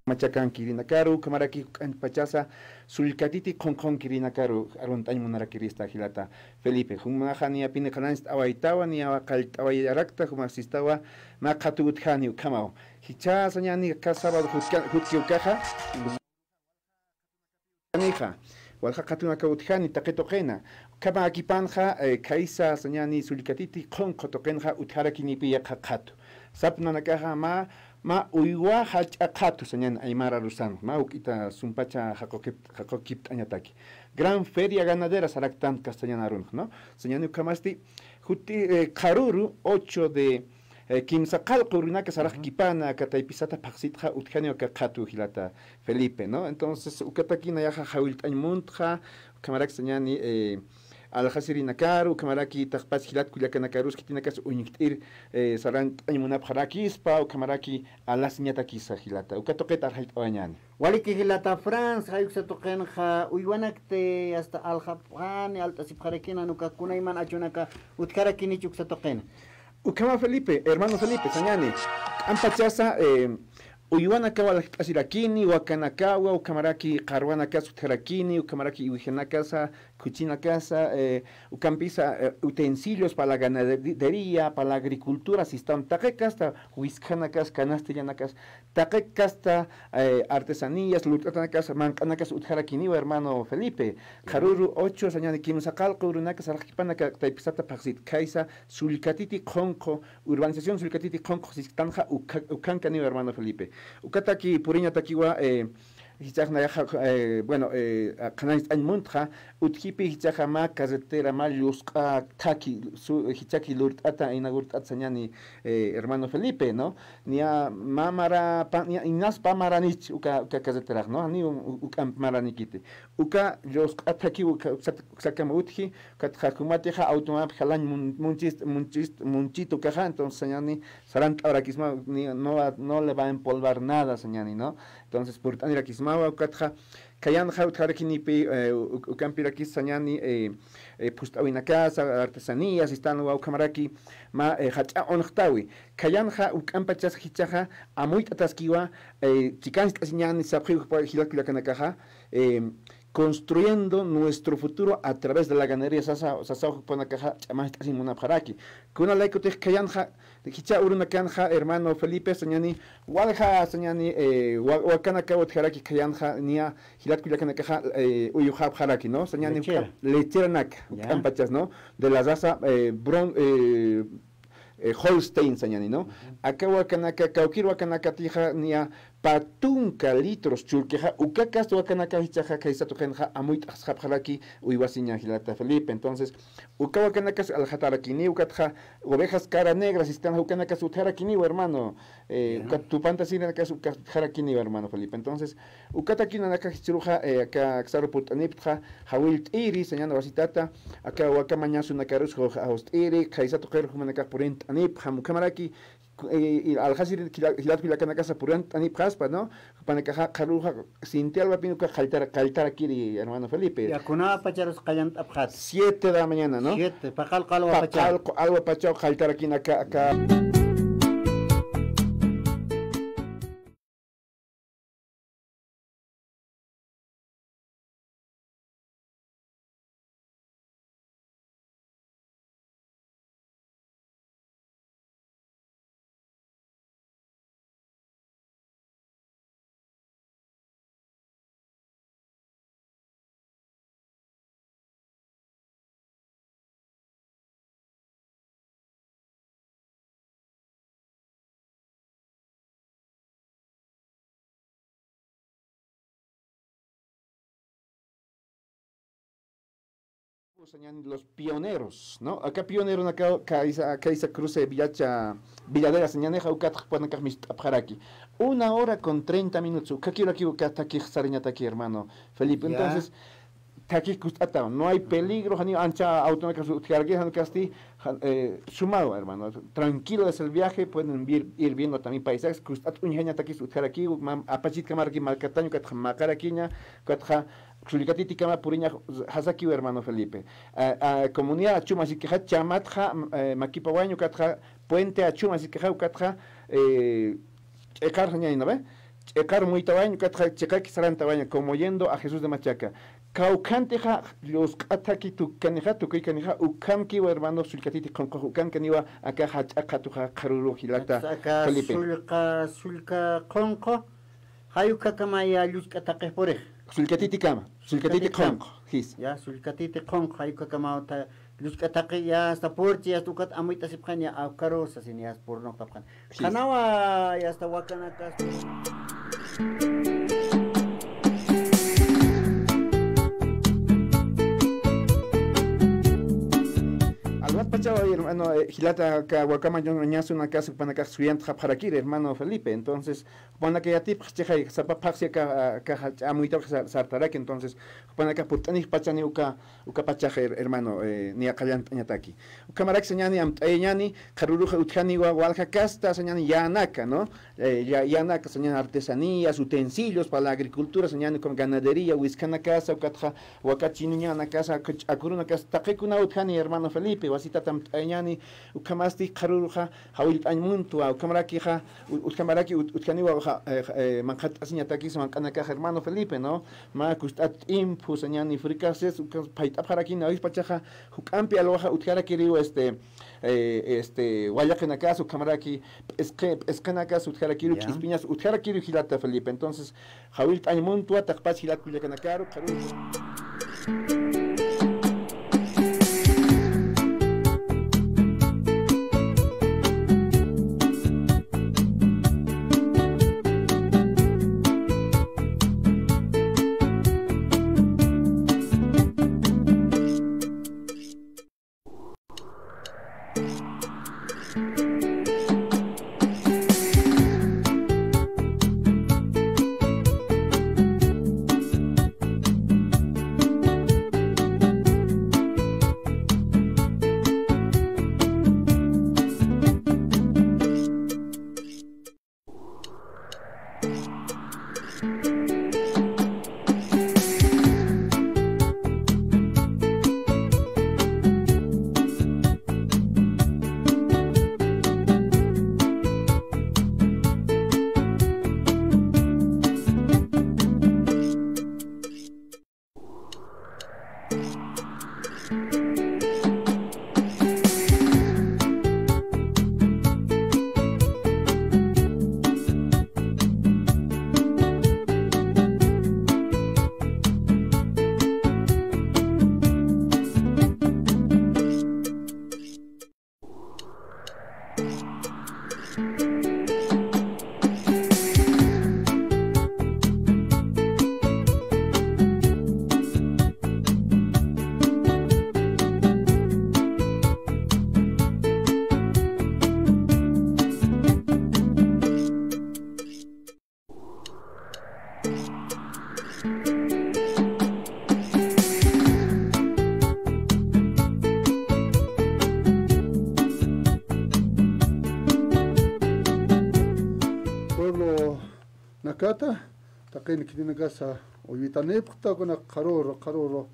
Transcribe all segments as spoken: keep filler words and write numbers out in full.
Machakankirinakaru, ukhamaraki juk'ampachasa sullkatiti qhunqhunkirinakaru arunt'añ munarakirista jilata Felipe. Jumaxa niya pini qhanañcht'awaytawa, niya qallt'awayarakta, jumax sistawa mä qhatu utjani ukhamaw. Jichha sañani aka sábado jutka-, jutki ukaxa. Nixa, walja qhatunaka utjani taqi tuqina. Ukhama akipanxa, eh, khaysa sañani sullkatiti qhunqhu tuqinxa utjarakinipi yaqha qhatu. Sapnanakaxa mä, mä uywa jach'a qhatu sañani aymara arusan, mä juk'ita sumpacha jaqukip-, jaqukipt'añataki. Gran Feria Ganadera saraktan castellan arunx, ¿no? Sañani ukhamasti, juti, eh, qharüru ocho de, eh, kimsa qallqu urunaka sarax kipana aka taypisata phaxsitxa utjaniw aka qhatu jilata Felipe, ¿no? Entonces, ukataki nayaxa jawillt'añ muntxa, ukhamaraki sañani, eh, aljasirinakaru, ukhamaraki taqpach jilat kullakanakarus khitinakas uñjt'ir, eh, sarant'añ munapxarakispa, ukhamaraki alasiñatakisa jilata. Uka tuqit arxallt'awañäni. Waliki jilata Franz, jay uksa tuqinxa uywanakti hasta aljapxani, alt'asipxarakini, jan uka kunayman achunaka utjarakinichi uksa tuqina. Ukhama Felipe, hermano Felipe, sañani, juk'ampachasa, eh, uywanakaw aljt'asirakini, wakanakawa, ukhamaraki qarwanakas utjarakini, ukhamaraki iwijanakasa, khuchinakasa, eh, ukampisa, eh, utensilios para la ganadería, para la agricultura, sistan taqi kasta, wiskanakas, canastillanakas, taqi kasta, eh, artesanías, lurt'atanakas, manq'anakas utjarakiniwa, hermano Felipe. Qharüru ocho, sañani kimsa qallqu urunaka sarax kipana aka taypisata phaxsit khaysa, sullkatiti qhunqhu, urbanización sullkatiti qhunqhu sisktanxa ukha-, ukhankaniwa, hermano Felipe. Ukataki puriñatakiwa, eh, jichhax nayaxa, eh, bueno, eh, qhanañcht'añ muntxa, utjipi jichhaxa mä carretera, mä llusq'a thaki, su-, jichhaki lurt'ata, inagurt'ata sañani, eh, hermano Felipe, ¿no? Niya mä mara, pa-, niya inas pä maranich uka, uka carreterax, ¿no? Janiw u-, u-, uk'amp maranikiti. Uka llusq'a thaki uka, uksat-, uksakama utji, ukatxa jumatixa automap jalañ mun-, munchist-, munchist-, munchit ukaxa, entonces sañani, sarant'awarakisma, ni, no va, no le va a empolvar nada, sañani, ¿no? Entonces, purt'anirakismawa, ukatxa, khayanxa utjarakinipi, eh, u-, ukampirakis sañani, eh, eh, phust'awinakasa, artesanías, istanwa, ukhamaraki, mä, eh, jach'a unxtawi. Khayanxa, juk'ampachas jichhaxa, amuyt'ataskiwa, eh, chikancht'asiñäni sapxiw jupa jilat kullakanakaxa, eh, construyendo nuestro futuro a través de la ganadería sasa, sasa jupanakaxa, ch'amancht'asiñ munapxaraki. Kuna laykutix khayanxa, jichha urunakanxa, hermano Felipe, sañani, walja, sañani, eh, wa-, wakanaka utjaraki khayanxa, niya, jilat kullakanakaxa, eh, uyuxapxaraki, ¿no? Sañani, lechera, uka-, lecheranak, ya, juk'ampachas, ¿no? De la raza, eh, bron-, eh, eh, Holstein, sañani, ¿no? Ujú. Aka wakanaka, kawkir wakanakatixa, niya, pä tunka litros churkixa, uka kasta wakanaka jichhaxa khaysa tuqinxa amuyt'asxapxaraki uywasiña jilata Felipe. Entonces, uka wakanakas aljatarakini, ukatxa ovejas cara negra sistan, ukanakas utjarakiniwa, hermano. Eh, ya, uka tupantasirinakas uka utjarakiniwa, hermano Felipe. Entonces, ukataki nanaka jichhüruxa, eh, aka aksaru purt'anipxta, jawillt'iri, sañani wasitata, aka waka mañasunakarus jawst'iri, khaysa tuqir jumanakax purint'anipxam, ukhamaraki, eh, aljasir jila-, jilat kullakanakasa purint'anipxaspa, ¿no? Jupanakaxa qharüxa sinti alwapin uka qalltara-, qalltarakiri, hermano Felipe. Ya, kuna pacharus qallt'apxat. Siete de la mañana, ¿no? Siete, paqallqu alwa pacha. Paqallqu alwa pachaw qalltarakinaka, aka. Sañani los pioneros, ¿no? Aka pioneronaka, kaysa, kaysa cruce Villacha, Villadera, sañanixa, ukatxa jupanakax mist'apxaraki. Una hora con treinta minutos, ukhakirakiw uka thakix sarañataki, hermano Felipe. Ya. Entonces, thakix kust'ata, no hay peligro, janiw ancha autonakas utjaraki, jan ukasti, jan, eh, sumaw, hermano, tranquilo es el viaje, pueden vir-, ir viendo también paisajes, kust'at uñjañatakis utjaraki, mam-, apachitkamaraki markatañ, ukatxa maqarakiña, ukatxa sullkatitikamar puriñax sasakiw, hermano Felipe. A, a, comunidad Achuma sikixa, Chamatxa, eh, Maquipawaña, ukatxa Puente Achuma sikixa, ukatxa, eh, ch'iqarxa ña, ¿no ve? Chiqar muytawañ, ukatxa chiqaki sarantawaña, como yendo a Jesús de Machaca. Kawkhantixa, llusk'athaki tukkanixa, tukuykanixa, ukhamkiwa hermano, sullkatiti qunqux ukankaniwa, aka jach'a qhatuxa qharuru jilata Felipe. Sullka, sullka qunqu, jay ukhakamaya llusk'a thaqix purix. Sullkatitikama, sullkatiti qunqu, jis. Ya, sullkatiti qunqu, jay ukhakamaya llusk'a thaqi, ya, hasta purchi, ya, hasta ukat amuyt'asipxani, ya, awkaru, sasin, ya, purnuqtapxani. Jis. Qhanawa, ya, hasta wakanakasti. Alwat pachawa, hermano, eh, jilata, aka wakamañasunakax, jupanakax suyantxapxarakir, hermano Felipe. Entonces, jupanakax yatipxi chixay, sapa phaxsi aka, aka jach'a amuyt'aw sa-, sartaraki. Entonces, jupanakax purt'anix pachani uka, uka pachax her-, hermano, eh, niya qallant'añataki. Ukhamaraki sañani amt'ayañani, qharurux utjaniwa walja casta sañani yänaka, ¿no? Eh, ya-, yänaka sañani artesanías, utensilios para la agricultura, sañani como ganadería, wiskanakasa, ukatxa waka chinuñanakasa, aka ch'akurunakasa, taqikuna utjani, hermano Felipe, wasitat amt'ayañani, ukhamasti qharuruxa, jawillt'añ muntwa, ukhamarakixa, u-, utjamaraki ut-, utjaniwa, ja-, eh, ja-, eh, manqhat'asiñatakisa manq'anakax hermano Felipe, ¿no? Mä kust'at tiempo sañani frikasas, uka phayt'apxarakini, awispachaxa, juk'ampi alwaxa utjarakiriw, este, eh, este, wallaqinakas, ukhamaraki, p'isqi-, p'isqinakas utjarakiriw, ya, ch'ispiñas utjarakiriw jilata Felipe. Entonces, jawillt'añ muntwa, taqpach jilat kullakanakaru, qharu. Pueblonakata, taqin khitinakasa, uywitanipxta, kuna qharüru, qharüru,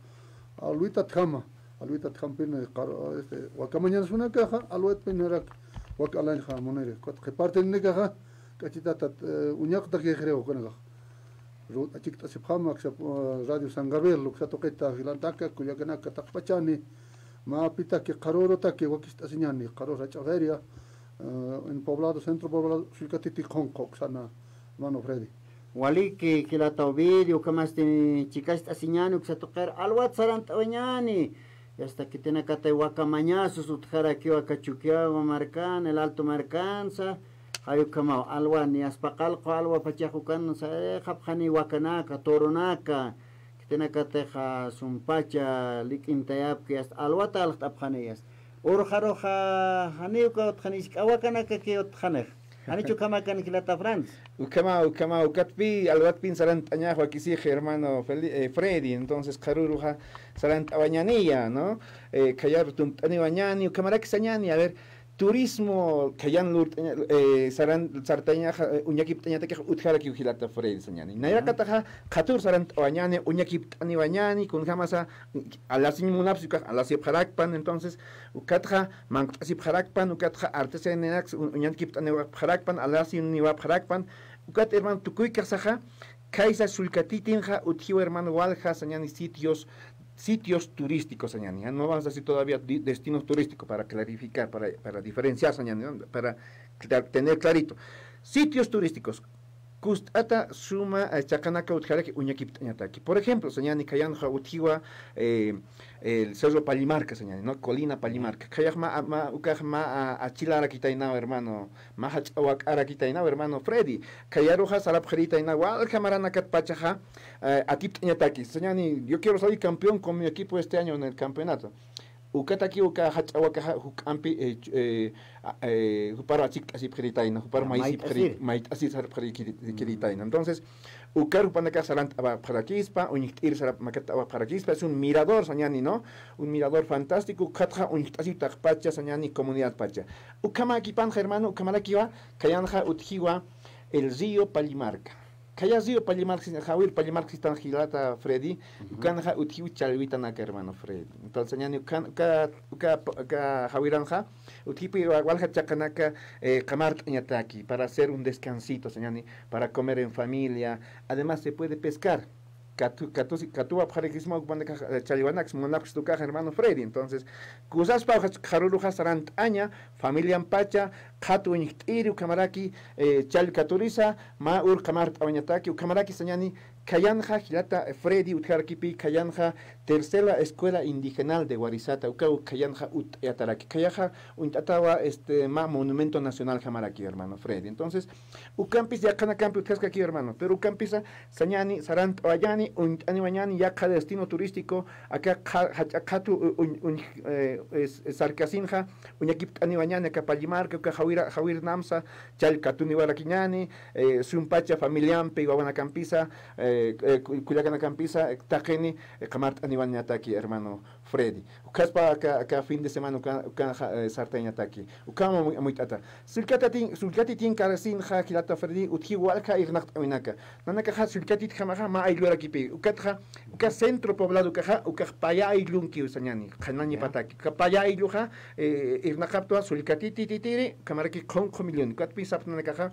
alwitatjama, alwitatjampini, qharu-, este, wakamañasunakaxa, alwatpinirak, wak alañxa muniri, ukat qhipartinikaxa, k'achitatat, eh, uñaqtaki creo kunakax. Ru-, achikt'asipxam, aksa, eh, Radio San Gabriel, uksa tuqita, jilantaka, kullakanaka, taqpachani, mä apitaki, qharürutaki, wakist'asiñani, qharüru jach'a feria, eh, en poblado, centro poblado, sullkatiti qunqu, uksana, hermano Freddy. Waliki, jilata Ovidio, ukhamasti chikacht'asiñani, uksa tuqir, alwat sarant'awañani, y hasta khitinakatay wakamañasus utjarakiwa aka Chukiyawu markan, El Alto markansa, jay ukhamaw alwa, niya paqallqu alwa pachax ukan, sarixapxani wakanaka, torunaka, khitinakatixa sumpacha lik'intayapki, hasta alwata aljt'apxani, hasta. Urxaruxa, janiw uka utjani, jisk'a wakanakaki utjanix. Janichu ukhamakan jilata Franz. Ukhama, ukhama, ukatpi, alwatpin sarant'añax wakisix, hermano Feli-, eh, Freddy. Entonces, qharüruxa sarant'awañaniya, ¿no? Eh, khayar tumpt'aniwañani, ukhamaraki sañani. A ver, turismo, khayan lurt'aña, eh, saran-, sartañaxa, eh, uñakipt'añatakix utjarakiw jilata Freddy sañani. Nayraqataxa, qhatür sarant'awañani, uñakipt'aniwañani, kunjamasa, alasiñ munapxi, ukax alasipxarakpan, entonces, ukatxa, manq't'asipxarakpan, ukatxa artesananaks un-, uñankipt'aniwapxarakpan, alasiniwapxarakpan, Ukat, hermano, tukuykaxsaxa, khaysa sullkatitinxa utjiwa, hermano, walja sañani sitios, sitios turísticos sañani. Ya no vamos a decir todavía di-, destinos turísticos para clarificar, para, para diferenciar sañani, ¿no? Para cla-, tener clarito. Sitios turísticos. Kust'ata suma, eh, chaqanaka utjaraki uñakipt'añataki. Por ejemplo, sañani khayanxa utjiwa, eh, el Cerro Pallimarca, sañani, ¿no? Colina Pallimarca. Khayax mä, mä, ukax mä, a, achilarakitaynaw, hermano. Mä jach'a wak'arakitaynaw, hermano Freddy. Khayaruxa sarapxiritaynaw, walja maranakat pachaxa, eh, atipt'añataki. Sañani, yo quiero salir campeón con mi equipo este año en el campeonato. Ukataki uka jach'a wakaxa juk'ampi, eh, ch-, eh, a-, eh, jupar achikt'asipxiritayna, jupar mayt'asir, mayt'asir sarapxiri-, kiri-, kiritayna. Entonces, ukar jupanakax sarant'awapxarakispa, uñjt'ir sarap makat'awapxarakispa, es un mirador sañani, ¿no? Un mirador fantástico, ukatxa uñjt'asir taqpacha sañani comunidad pacha. Ukhamakipanxa, hermano, ukhamarakiwa, khayanxa utjiwa el río Pallimarca. Khaya río Pallimarca, jawir Pallimarca sistan jilata Freddy, ukanxa utjiw challwitanaka, hermano Freddy. Entonces, ñani ukan, uka, uka, uka jawiranxa, utjipi wa-, walja chaqanaka, eh, qamart'añataki, para hacer un descansito, sañani, para comer en familia. Además, se puede pescar. Katu-, katusi-, katuwapxarakisma ukpanakax, eh, challwanaks, munapxtukax, hermano Freddy. Entonces, kusaspa uka qharuruxa sarant'aña, familian pacha, qhatu uñjt'iri ukhamaraki, eh, chall katurisa, mä ur qamart'awañataki, ukhamaraki sañani, khayanxa jilata Freddy utjarakipi, khayanxa Tercera Escuela Indigenal de Warisata, uka, khayanxa utt'ayataraki, khayaxa uñt'atawa, este, mä monumento nacional jamaraki, hermano Freddy. Entonces, ukampis yaqhanakampi utjaskakiw, hermano, pero ukampisa sañani, sarant'awañani, uñt'aniwañani, yaqha destino turístico, aka qha-, jach'a qhatu u-, uñ-, uñ-, eh, es-, es-, sarkasinxa, uñakipt'aniwañani, aka Pallimarca, uka jawira-, jawirnamsa, chall katuniwarakiñani, eh, sumpacha familiampi, wawanakampisa, eh, eh, ku-, kullakanakampisa, eh, taqini, eh, qamart'aniwañataki, hermano Freddy. Ukhaspa aka, aka fin de semana uka, uka, eh, sartañataki. Ukhama muy, muy t'ata. Sullkatatin, sullkatitin karasinxa jilata Freddy, utji walja irnaqt'awinaka. Nanakaxa sullkatitjamaxa mä ayllurakipi. Ukatxa, uka centro poblado ukaxa, ukax paya ayllunkiw sañani. Qhanaña pataki. Uka paya aylluxa, eh, irnaqaptwa sullkatitititiri, ukhamaraki qhunqhu millón. Ukatpi sapnanakaxa,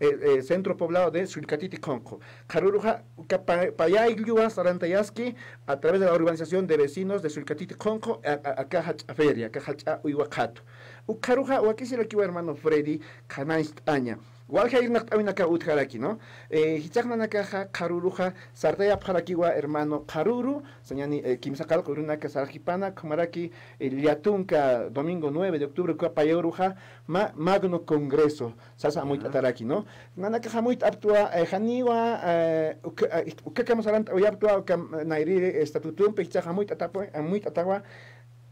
eh, eh, centro poblado de Sullkatiti Qhunqhu. Qharuruxa, uka pa-, paya aylluwa sarantayaski a través de la organización de vecinos de Sullkatiti Qhunqhu, a, a, aka jach'a feria, aka jach'a uywa qhatu. Ukharuxa, wakisirakiwa hermano Freddy, qhanañcht'aña. Walja irnaqt'awinaka utjaraki, ¿no? Eh, jichhax nanakaxa, qharuruxa, sartayapxarakiwa hermano qharuru, sañani, eh, kimsa qallqu urunaka sarxipana, ukhamaraki, eh, llatunka domingo nueve de octubre, uka paya uruxa, ma-, magno congreso, sasa amuyt'ataraki, ¿no? Nanakax amuyt'aptwa, eh, janiwa, eh, uka, eh, ukakam sarant'awayaptwa, uka, eh, nayrïri estatutumpi, jichhax amuyt'atapwa, amuyt'atawa,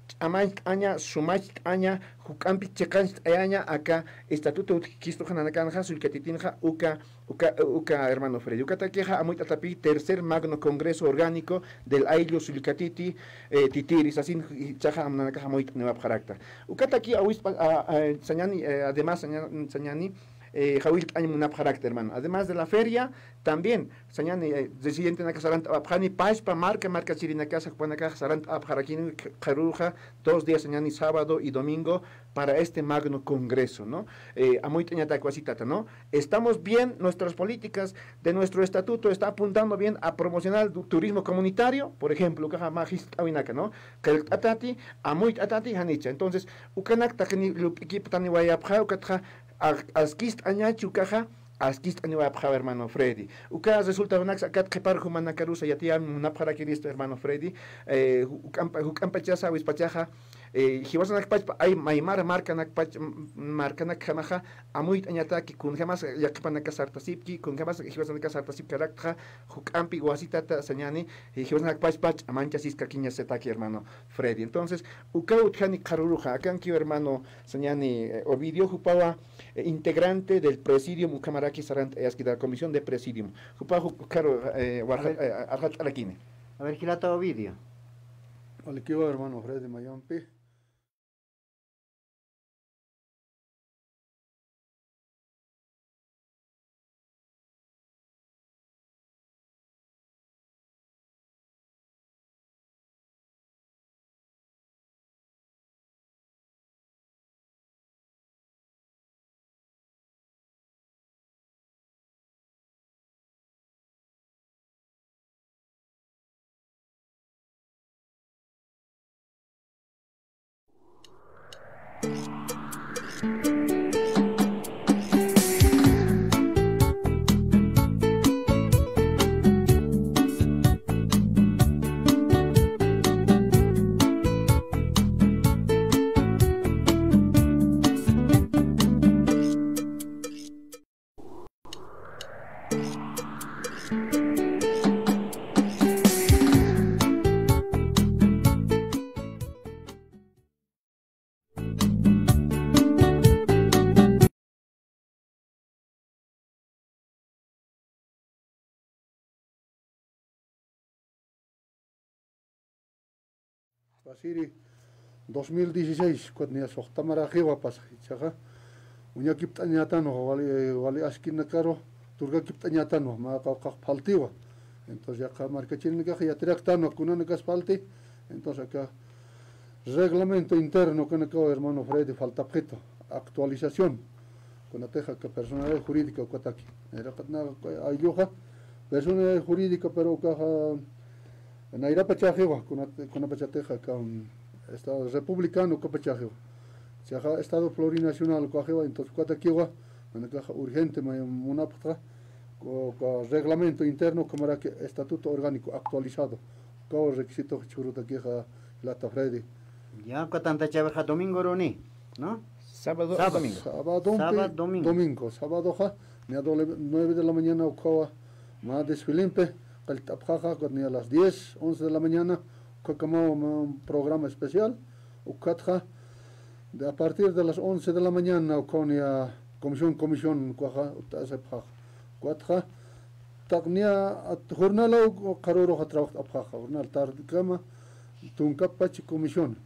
ch'amacht'aña, sumacht'aña, juk'ampi chiqancht'ayaña, aka estatuto utjkistux nanakanxa, sullkatitinxa, uka, uka, uka, hermano Freddy. Ukatakixa amuyt'atapi tercer magno congreso orgánico del ayllu Sullkatiti, eh, titiri, sasin, jichhaxa nanakax amuyt'aniwapxarakta. Ukataki awispa, a, a, sañani, eh, además, saña-, sañani, eh, jawillt'añ munapxarakta, hermano. Además de la feria, también, sañani, eh, residentenakax sarant'awapxani, pachpa marka, markachirinakax, jupanakax sarant'awapxarakini, qharuruxa, dos días, sañani, sábado y domingo, para este magno congreso, ¿no? Eh, amuyt'añatak wasitata, ¿no? Estamos bien, nuestras políticas de nuestro estatuto está apuntando bien a promocionar el tu-, turismo comunitario, por ejemplo, ukaxa mä jist'awinaka, ¿no? Qillqt'atati, amuyt'atati, janicha. Entonces, ukanak taqini lup'ikiptaniwayapxa, ukatxa, a-, askist'añachi ukaxa, askist'aniwayapxawa, hermano Freddy. Uka resultadonaksa akat qhipar jumanakarusa yatiyäm munapxarakirista, hermano Freddy. Eh, ju-, juk'ampa-, juk'ampachasa, awispachaxa, eh, jiwasanakpachpa, ay, maymar markanakpach-, m-, markanakjamaxa, amuyt'añataki, kunjamas yaqhipanaka sartasipki, kunjamas jiwasanaka sartasipkaraktxa, juk'ampi wasitata sañani, eh, jiwasanakpachpa ch'amanchasiskakiñasataki, hermano Freddy. Entonces, uka utjani qharuruxa, akankiw, hermano, sañani, eh, Ovidio, jupawa, eh, integrante del Presidium, ukhamaraki sarant'ayaski de la Comisión de Presidium. Jupa ju-, ukharu, eh, warja-, eh, arxat'arakini. A ver, jilata Ovidio. Walikiwa, hermano Freddy Mayompi. Pasiri dos mil dieciséis, ukat niya suxta maraxiwa pasax jichhaxa. Uñakipt'añatanwa, wali, wali askinakaru turkakipt'añatanwa, mä qawqhax faltiwa. Entonces, yaqha markachirinakax yatiraktanwa, kunanakas falti. Entonces, aka reglamento interno ukanakaw, hermano Freddy, faltapxitu, actualización. Kunatix aka personalidad jurídica ukataki. Nayraqat na aylluxa personalidad jurídica, pero ukaxa nayrapachaxiwa, kuna, kunapachatix aka, mm, Estado republicano ukapachaxiwa. Chixa Estado plurinacional ukaxiwa, entonces ukatakiwa, nanakaxa urgente may munapxta, uka reglamento interno, ukhamaraki estatuto orgánico actualizado. Ukawa requisito churutakixa, jilata Freddy. Ya, uka tantachäwixa domingo runi, ¿no? Sábado, sábado. Domingo. Sábado, sábado, domingo. Domingo. Sábadoxa, niya doble, nueve de la mañana ukhawa, mä desfilempi qillt'apxaxa, ukat niya las diez, once de la mañana, ukhakamawa mä programa especial, ukatxa, de, a partir de las once de la mañana, ukhawa niya comisión, comisión, ukaxa, utt'asipxaxa. Ukatxa, taqniya, at, jornalaw qharüruxa trabajt'apxaxa, jornal tardekama, tunkapach comisión.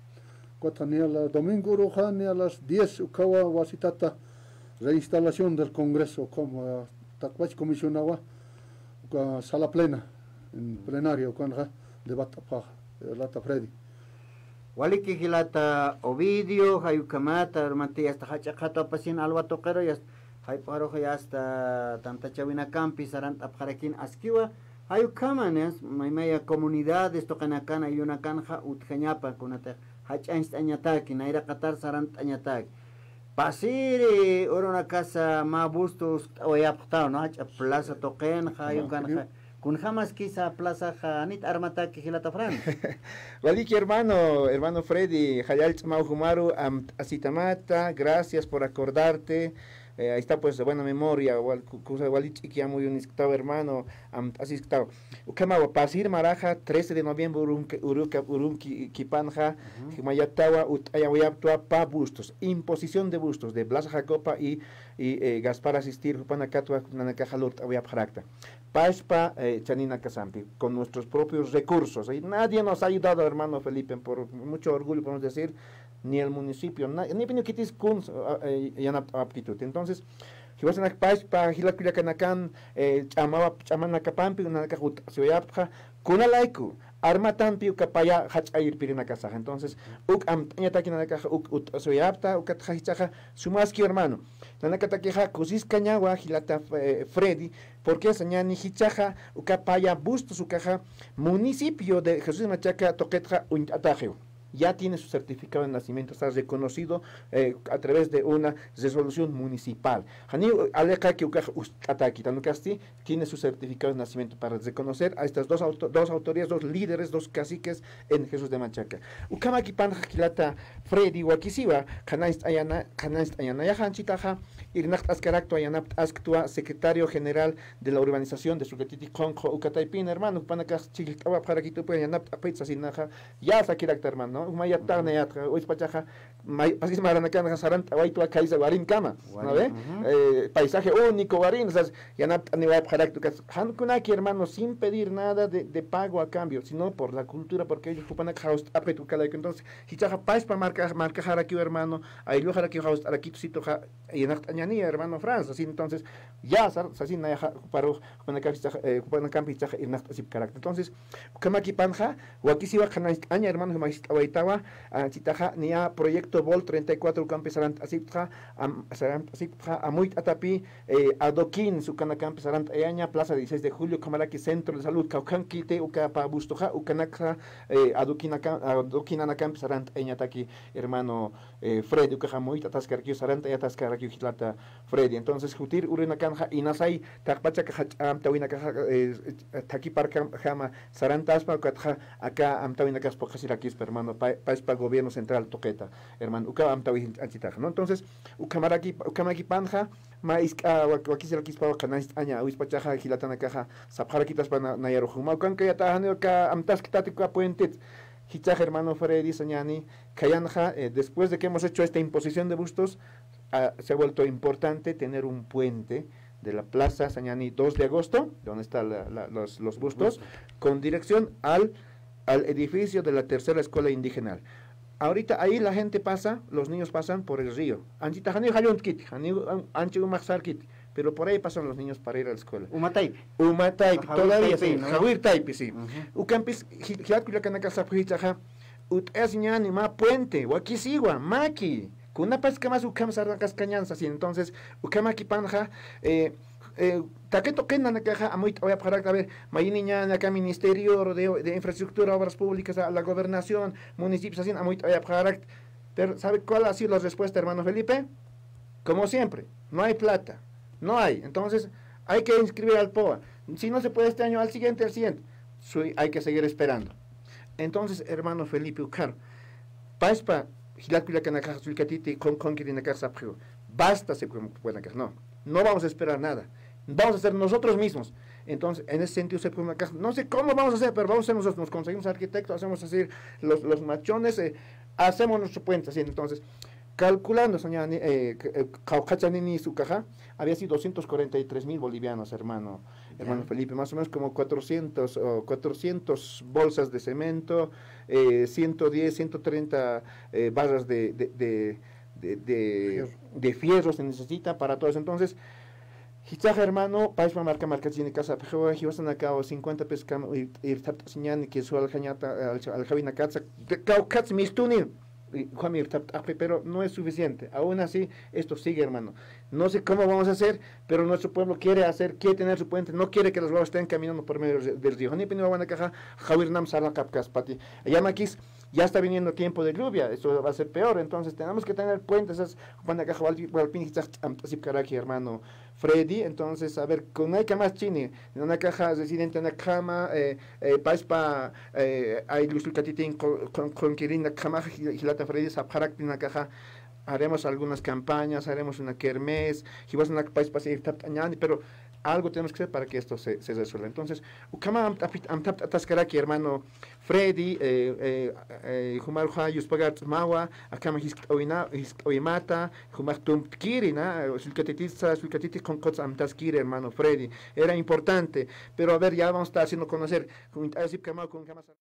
Ukatxa niya la domingo uruxa, niya las diez ukhawa wasitata reinstalación del Congreso, como, ah, taqpach comisionawa, uka sala plena, en plenaria, ukanxa debat'apxaxa, jilata Freddy. Waliki jilata Ovidio, jay ukhamata, hermano, yasta jach'a qhatuwapasin alwa tuqiru, yasta jayp'aruxa yasta tantachäwinakampi sarant'apxarakin askiwa, jay ukhama, niya, maymaya comunidades tuqinakan, ayllunakanxa utjañapa, kunatix jach'añcht'añataki, nayraqatar sarant'añataki. Pasiri urunakasa mä busto uskt'awayapxtaw, ¿no? Jach'a plaza tuqinxa, jay ukanxa. Kunjamaskisa plazaxa, janit armataki jilata Fran. Waliki hermano, hermano Freddy, jallallch'amaw jumaru, amt'asitamata, gracias por acordarte. Eh, ahí está, pues, de buena memoria, wal, ku, kusa wali ch'iki amuyunisktaw, hermano, amt'asisktaw. Ukhamawa, pasir maraxa, trece de noviembre, urunki, uruka, urunki, kipanxa, jimayatawa, ut'ayawayaptwa, pä bustos, imposición de bustos, de Blas Jacopa y, y, eh, Gaspar Asistir, jupanakatwa, nanakaxa lurt'awayapxarakta. Pachpa, eh, chaninakasampi, con nuestros propios recursos. Y nadie nos ha ayudado, hermano Felipe, por mucho orgullo podemos decir, ni el municipio, na, ni piniw khitis kuns, ah, eh, yanapt'awapkituti. Entonces, jiwasanak pachpa, jila kullakanakan, eh, ch'amawa, ch'amanakapampi, nanakax ut'asiwayapxa, kunalayku, armatampi uka paya jach'a irpirinakasax. Entonces, uk amt'añataki nanakax uk ut'asiwayapta, ukatxa jichhaxa, sumaski hermano. Nanakatakixa kusiskañawa jilata, eh, Freddy, porque sañani jichhaxa uka paya bustos ukaxa municipio de Jesús Machaca tuqitxa uñt'ataxiw. Ya tiene su certificado de nacimiento, está reconocido, eh, a través de una resolución municipal. Janiw aliqaki ukax ust'ataki, tan ukasti, tiene su certificado de nacimiento para reconocer a estas dos auto-, dos autoridades, dos líderes, dos caciques en Jesús de Machaca. Ukhamakipanxa jilata Freddy wakisiwa, qhanañcht'ayana, qhanañcht'ayanayaxa anchitaxa, irnaqt'askaraktwa, yanapt'asktwa secretario general de la urbanización de Sullkatiti Qunqu uka taypin, hermano, jupanakax chhijllt'awapxarakitupi yanapt'apxit sasinaxa, ya sakirakta, hermano, ¿no? Jumayatt'añayatxa, uyspachaxa, may, pasis maranakanxa sarant'awaytwa khaysa warinkama, ¿no ve? Eh, paisaje único warin, o sea, yanapt'aniwayapxarakta, ukas, jan kunaki, hermano, sin pedir nada de, de pago a cambio, sino por la cultura, porque ellos jupanakax jawst'apxit ukalayku. Entonces, jichhaxa pachpa marka, markaxarakiw, hermano, aylluxarakiw jawst'arakitu, situxa, yanapt'aña Ñani, hermano Franz, así entonces, ya, sar-, sasin nayaxa, juparux, jupanakampi jichhaxa, eh, jupanakampi jichhaxa irnaqt'asipkarakta. Entonces, ukhamakipanxa, wakisiwa qhanañcht'aña, hermano, jumajist'awaytawa, ah, chitaxa, niya proyecto Vol treinta y cuatro ukampi sarant'asiptxa, am-, sarant'asiptxa, amuyt'atapi, eh, adoquín, ukanakampi sarant'ayaña, Plaza dieciséis de Julio, ukhamaraki Centro de Salud, kawkhankiti, ukapa bustoxa, ukanakxa, eh, adoquinaka-, adoquinanakampi sarant'ayañataki, hermano, eh, Freddy, ukaxa amuyt'ataskarakiw, sarant'ayataskarakiw jilata Freddy. Entonces, jutir urinakanxa, inasay, taqpachaka jach'a amtawinakaxa, eh, thakiparkam-, jama, sarantaspa, ukatxa, aka amtawinakax phuqhasirakispa, hermano, pa-, paspa gobierno central tuqita, hermano, uka amtawi anchitaxa, ¿no? Entonces, ukhamaraki, ukhamakipanxa, mä isk'a wak-, wakisirakispawa qhanañcht'aña, awispachaxa, jilatanakaxa, sapxarakitaspa na-, nayarux juma, ukankayata, janiw aka amtasktati uka puentet, jichhax, hermano Freddy, sañani, khayanxa, eh, después de que hemos hecho esta imposición de bustos, ah, se ha vuelto importante tener un puente de la plaza sañani dos de agosto, donde están la, la, los, los bustos, con dirección al, al edificio de la tercera escuela indígena. Ahorita ahí la gente pasa, los niños pasan por el río. Anchita janiw jallunt'kiti, janiw an-, ancha umax sarkiti, pero por ahí pasan los niños para ir a la escuela. Umataypi. Umataypi, ajá, todavía, jawir taypi, sí, ¿no? Jawir taypi, sí. Ujú. Ukampis, ji-, jilat kullakanakax sapxi jichhaxa, ut'asiñäni mä puente, wakisiwa, maki. Kunapachkamas ukham sarnaqaskañän sasi. Entonces, ukhamakipanxa, eh, eh, taqi tuqin nanakaxa amuyt'awayapxarakta, a ver, mayiniñäni aka Ministerio de, de Infraestructura, Obras Públicas, a la Gobernación, municipio, sasin amuyt'awayapxarakta. Pero, ¿sabe cuál ha sido la respuesta, hermano Felipe? Como siempre, no hay plata, no hay. Entonces, hay que inscribir al poa. Si no se puede este año, al siguiente, al siguiente. Sí, hay que seguir esperando. Entonces, hermano Felipe, ukhar, paspa, jilat kullakanakax, sullkatiti, qun-, qunkirinakax sapxiw. Basta, se puede, no. No vamos a esperar nada. Vamos a hacer nosotros mismos. Entonces, en ese sentido, se puede, no sé cómo vamos a hacer, pero vamos a hacer nosotros. Nos conseguimos arquitectos, hacemos así los, los machones, eh, hacemos nuestro puente, así. Entonces, calculando, sañani, eh, qhawqhachani nisukaxa, había sido doscientos cuarenta y tres mil bolivianos, hermano, hermano Felipe, más o menos como cuatrocientos, o cuatrocientos bolsas de cemento, eh, ciento diez, ciento treinta, eh, barras de, de, de, de, de, de fierro se necesita para todo eso. Entonces, jichhaxa, hermano, paspa marka markachirinakax sapxiwa, jiwasanakaw cincuenta pesos kam ir-, irthapt'asiñäni, que su aljañata, al-, aljawinakatsa, kawkhatsa mistuni, y ukham irthapt'apxi, pero no es suficiente. Aún así, esto sigue, hermano. No sé cómo vamos a hacer, pero nuestro pueblo quiere hacer, quiere tener su puente, no quiere que las guaguas estén caminando por medio del, del río. Janipini wawanakaxa, jawirnam sarnaqapkaspati. Yamakis, ya está viniendo tiempo de lluvia, esto va a ser peor. Entonces, tenemos que tener puentes, es, jupanakax wal-, walpin jichhax ch'amt'asipkaraki, hermano Freddy. Entonces, a ver, kunaykamas chini, nanakaxa residentenakjama, eh, eh, paspa, eh, ayllu sullkatitin qu-, qun-, qunkirinakjama, ji-, jilata Freddy, sapxaraktinakaxa, haremos algunas campañas, haremos una kermés, jiwasanak paspas irthapt'añäni, pero algo tenemos que hacer para que esto se, se resuelva. Entonces, ukhama amtapit-, amtapt'ataskaraki, hermano Freddy, eh, eh, eh, jumarxa yuspagart'smawa, akhama jiskt'awina-, jiskt'awimata, jumax tumptkiri, ¿no? Sullkatititsa, sullkatiti qunqutsa amtaskiri, hermano Freddy. Era importante, pero a ver, ya vamos a estar haciendo conocer, junt'asipkamaw, kunjamasa.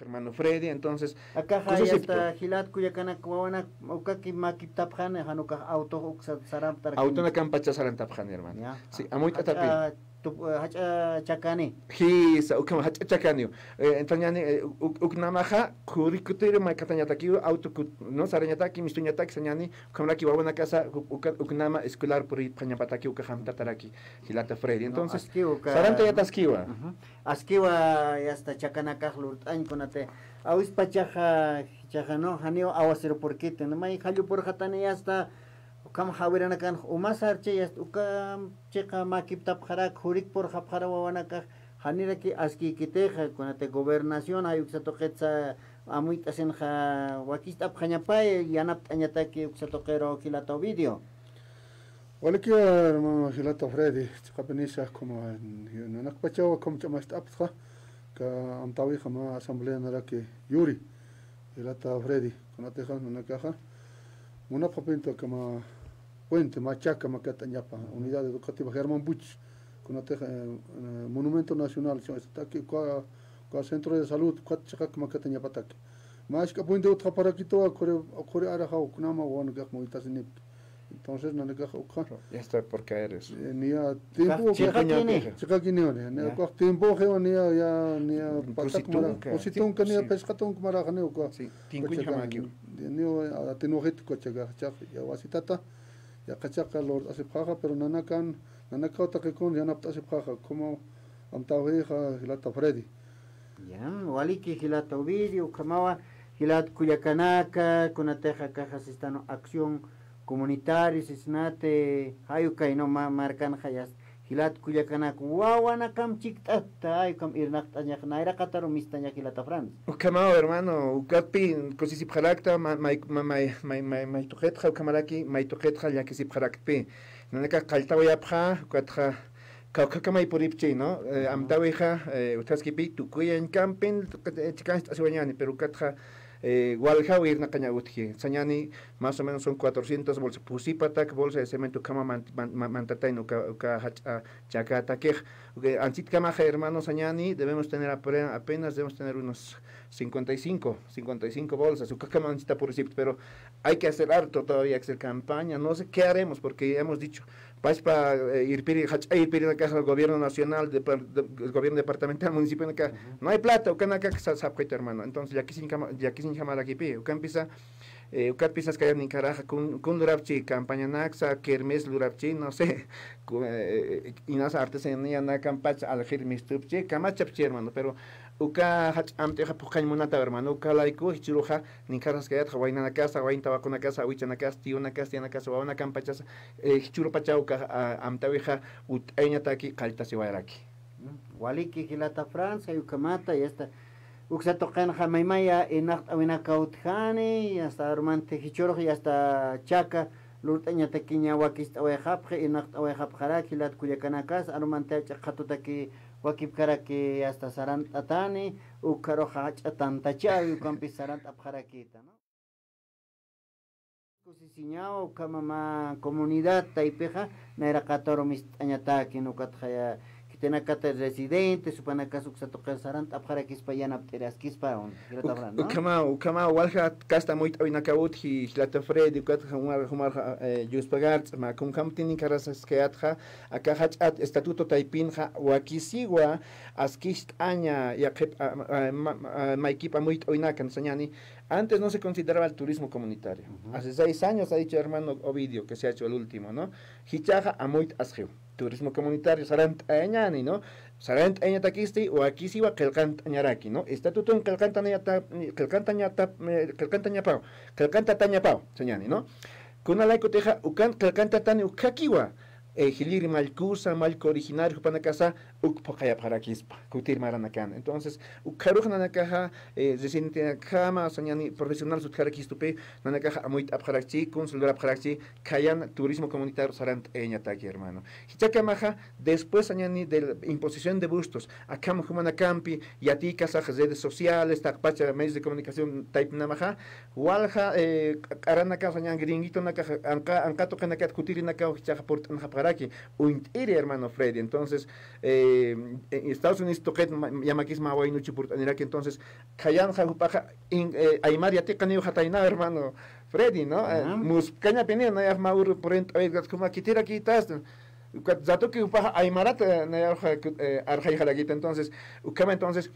Hermano Freddy, entonces, akaxa, cosas ya así, está, jilat kullakanak wawanak, ukaki makiptapxani, jan ukax auto uksa sarantaraki. Autonakampa jach'a sarantapxani, hermano. Ya. Sí, amuyt'atapi. Jach'a tup-, jach'a chakani. Jisa, ukhama jach'a chakaniw. Eh, entonces, ñani, eh, uk-, uknamaxa, qhurikutiri maykatañatakiw, auto kut-, no, sarañataki, mistuñataki, sañani, ukhamaraki wawanakasa, uk-, uka-, uknama escolar puripxañapataki, ukax amtataraki, jilata Freddy. No, entonces, askiw uka sarantayataskiwa. Ujú. Askiwa, ya está, chakanakax lurt'añ kunati, Awispachaxa, jichhaxa, ¿no? Janiw aguacero purkiti, ¿no? May jallupurxatani, yasta, ukham jawiranakan umasarchi, yasta, ukham chiqa makiptapxarak, jurikpurxapxara wawanakax, janiraki askïkitixa, kunati gobernación, jay uksa tuqitsa amuyt'asinxa, wakist'apxañapay, yanapt'añataki uksa tuqiru jilata Ovidio. Waliki, hermano jilata Freddy, chiqapinisa, como nanakpachawa, como ch'amacht'aptxa, ka amtäwixa mä asamblea naraki yuri, jilata Freddy, kunatixa nanakaxa, munapxapintu kama puente, mä chaka makat'añapa, unidad educativa Germán Buch, kunatixa, eh, eh, monumento nacional, sino esta aquí, uka, uka centro de salud, ukat chiqak makat'añapataki. Mä jisk'a puente utjaparakituwa, quri, quri araxaw, kunama wawanakax muytasinipki. Entonces, nanakax ukxa. Ya está por caer eso. Eh, niya tiempo, chiqakini. Chiqakini, niya, niya, ukax tiempo, niya, ya, niya, patak mara, kusitunka. Kusitunka, niya, sí, phisqa tunka maraxa, niya, uka. Sí, tinkuñ jamakiw. Niya, atinujit kuchaga, chaq, ya wasitata, ya qachaq lurt'asipxaxa, pero nanakan, nanakaw taqikun, yanapt'asipxaxa, como amtäwixa, jilata Freddy. Ya, waliki jilata Ovidio, ukhamawa, jilat kullakanaka, kunatixa akaxa sistan acción comunitario, sisnati, jay ukay, ¿no? Ma-, markanxa yasta, jilat kullakanaka, wawanakam chikt'ata, jay ukham irnaqt'añax, nayraqataru mistañax jilata Franz. Ukhamawa, hermano, ukatpï kusisipxarakta, ma-, may, ma-, may, may, may, may tuqitxa, ukhamaraki, may tuqitxa llakisipxaraktpï. Nanakax qalltawayapxa, ukatxa, kawkhakamay puripchi, ¿no? Eh, amtäwixa, eh, utjaskipï tukuyañkampin, eh, chikancht'asiwañäni, pero ukatxa, eh, waljaw irnaqaña utji. Sañäni, más o menos son cuatrocientas bolsas, pusipatak bolsa de cemento ukhama man-, man-, man-, mantatayna uka, uka jach'a chakatakix. Uka, anchitkamaxa, hermano, sañäni, debemos tener apre-, apenas debemos tener unos cincuenta y cinco, cincuenta y cinco bolsas, ukakamp anchhita purisipkta, pero hay que hacer harto todavía, hay que hacer campaña, no sé qué haremos, porque hemos dicho, pachpa, eh, irpiri, jach'a irpirinakax gobierno nacional, depar-, de, el gobierno departamental, municipionakax, no hay plata, ukanakax sa-, sapxita, hermano. Entonces, llakisiñkama-, llakisiñjamarakipï, ukampisa, eh, ukatpisa saskayani karaxa, kun, kun lurapchi campañanaksa, kermes lurapchi, no sé, ku-, eh, inasa artesanía nakamp pach aljir mistupchi, kamachapchi, hermano, pero uka jach'a amt'ixa phuqhañ munataw, hermano, uka layku jichhüruxa, ninkharsaskayätxa, waynanakasa, wayn tawaqunakasa, awichanakasa, tiyunakasa, tiyanakasa, wawanakampachasa, eh, jichhürupachaw uka, a, amtäwixa utt'ayañataki qalltasiwayaraki. Mm, waliki jilata Franz, jay ukhamata, yasta, uksa tuqinxa maymaya irnaqt'awinakaw utjani, yasta, arumanta jichhürux, yasta, chaka, lurt'añatakiña wakist'awayxapxi, irnaqt'awayxapxaraki, jilat kullakanakas, arumanta jach'a qhatutaki wakipkaraki, yasta, sarant'atani, ukxaruxa jach'a tantachawi, ukampis sarant'apxarakïta, ¿no? Kusisiñawa, ukhama mä comunidad taypixa, nayraqataru mist'añataki, ukatxa ya, khitinakata residentes, jupanakas uksa tuqir sarant'apxarakispa, yanapt'iraskispa, un, jilata Fran, ¿no? Ukhama, ukhama walja kasta amuyt'awinakaw utji, jilata Freddy, ukatxa jumar, jumar, eh, yuspagarts, mä kunjamtï ninkharsaskayätxa, aka jach'a estatuto taypinxa, wakisiwa, askist'aña, yaqhip, a, a, ma, a, maykip amuyt'awinakan, sañäni, antes no se consideraba el turismo comunitario. Ujú. Hace seis años ha dicho hermano Ovidio que se ha hecho el último, ¿no? Jichhaxa amuyt'asxiw. Turismo comunitario, sarant'ayañäni, ¿no? Sarant'ayañatakisti, wakisiwa qillqant'añaraki, ¿no? Estatutun qillqantañata-, qillqantañata-, eh, qillqantañapaw, qillqantatañapaw, sañäni, ¿no? Kunalaykutixa, ukan qillqantatani ukkhakiwa, eh, jilïr mallkusa, mallku originario, jupanakasa, uk phuqhayapxarakispa, kutir maranakan. Entonces, ukxarux nanakaxa, eh, residentenakjama, sañäni profesional sutjarakistupï, nanakaxa amuyt'apxarakchi, kunsa lurapxarakchi, khayan turismo comunitario sarant'ayañataki, hermano. Jichhakamaxa, después sañäni de la imposición de bustos, akham jumanakampi, yatikasax redes sociales, taqpacha medios de comunicación taypinamaxa, walja, eh, q'aranakax, sañäni gringuitonakax, anqa, anqa tuqinakat kutirinakaw jichhaxa purt'anxapxaraki, uñt'iri, hermano Freddy. Entonces, eh, eh, Estados Unidos tuqit ma-, yamakis mä waynuchi purt'aniraki, entonces, khayanxa jupaxa, in-, eh, aymar yatiqaniw jataynaw, hermano Freddy, ¿no? Eh, muspkañapiniw, nayax mä uru purint'awirkat, juma khitirakïtasti. Ukat ratuki jupaxa aymarat, eh, nayarxa, eh, arxayxarakita. Entonces, ukhama entonces,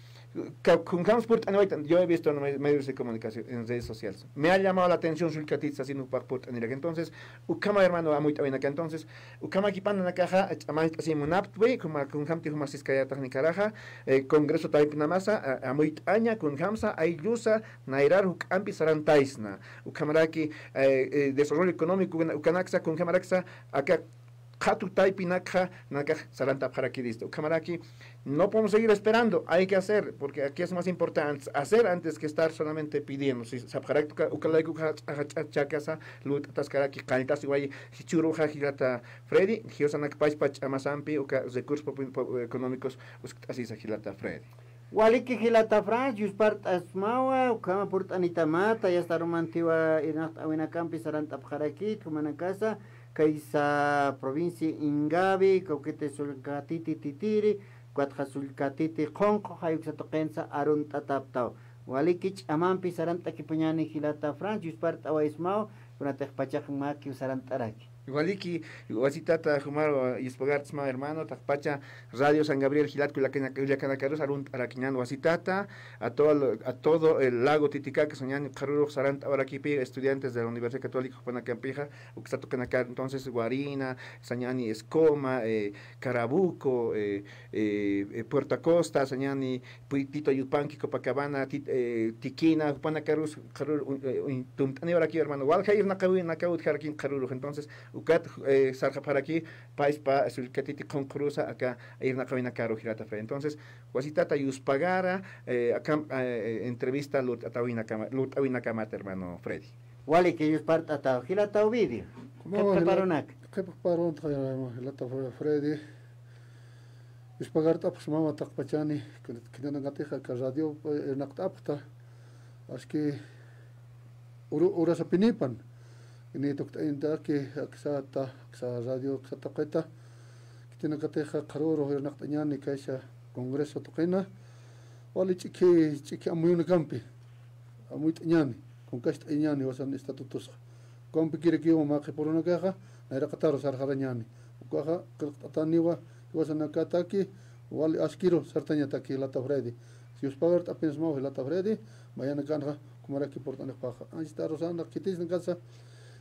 ka-, kunjams purt'aniwaytan, yo he visto en me-, medios de comunicación, en redes sociales. Me ha llamado la atención sullkatit sasin jupax purt'anirak. Entonces, ukhama hermano amuyt'awinaka. Entonces, ukhama kipananakaxa, ch'amanch'asi munaptwi, kuma kunjamti juma siskayataxnikaraxa, eh, congreso taypinamasa, a-, amuyt'aña, kunjamsa, ayllusa, nayrar juk'ampi sarantaysna. Ukhamaraki, eh, eh, desarrollo económico, ukana-, ukanaksa, kunjamaraksa, aka qhatu taypinakxa, nakax sarantapxarakirista. Ukhamaraki, no podemos seguir esperando, hay que hacer, porque aquí es más importante hacer antes que estar solamente pidiendo. Si sapxarakta uka, uka layku uka ch'axa ch'at chakasa, lurt'ataskaraki, qalltasiwayi, jichhüruxa jilata Freddy, jiwasanakpachpa ch'amasampi, uka recursos po-, po-, económicos, uskt'asisa jilata Freddy. Waliki jilata Franz, yuspart'asmawa, ukhama purt'anitamata, yasta arumantiwa irnaqt'awinakampi sarant'apxarakit, jumanakasa, kaysa provincia Ingavi, kawkiti sullkatiti titiri, ukatxa sullkatiti qunqu, jay uksa tuqinsa arunt'ataptaw. Waliki ch'amampi sarant'akipañani jilata Franz, yuspart'awaysmaw, kunatix pachax makiw sarant'araki. Waliki, wasitata, jumar, yuspagart'sma hermano, taqpacha Radio San Gabriel jilat kullakana-, kullakanakarus arunt'arakiñan wasitata, a todo, a todo el lago Titicaca, sañani qharürux sarant'awarakipi, estudiantes de la Universidad Católica, jupanakampixa, uksa tuqinakar, entonces, Guarina, sañani Escoma, eh, Carabuco, eh, eh, eh, Puerto Acosta, sañani, Puitito, Yupanqui, Copacabana, Tit-, eh, Tiquina, jupanakarus, qharür, un-, eh, un-, tumt'aniwaraki, hermano. Walja irnaqawinakaw utjarakin qharürux. Entonces, ukat, eh, sarxapxaraki, payspa, sullkatiti qunqurusa, aka irnaqawinakaru jilata Freddy. Entonces, wasitata yuspagara, eh, akam, eh, entrevista lurt'awinakama-, lurt'awinakamata, hermano Freddy. Waliki yuspart'ataw, jilata Ovidio. Qhipaqparunaka. Qhipaqparunta, jilata Fre-, Freddy. Yuspagart'apxsmawa taqpachani, khitinakatixa aka radio, eh, irnaqt'apxta, aski uru-, urasapinipan, ini tukt'ayintaki, aksata, aksa radio, aksa tuqita, khitinakatixa qharürux irnaqt'añani kaysa congreso tuqina, wali ch'ikhi, ch'ikhi amuyunakampi. Amuyt'añani, kunkacht'ayañani jiwasan estatutusxa. Ukampikirakiwa mä qhipürunakaxa, nayraqataru sarxarañani. Ukaxa, qillqt'atäniwa, jiwasanakataki, wali askiru sartañataki jilata Freddy. Yuspagart'apinsmaw jilata Freddy, mayanakanxa, kumaraki purt'anixpaxa. Anchhita arusana, khitisnakasa,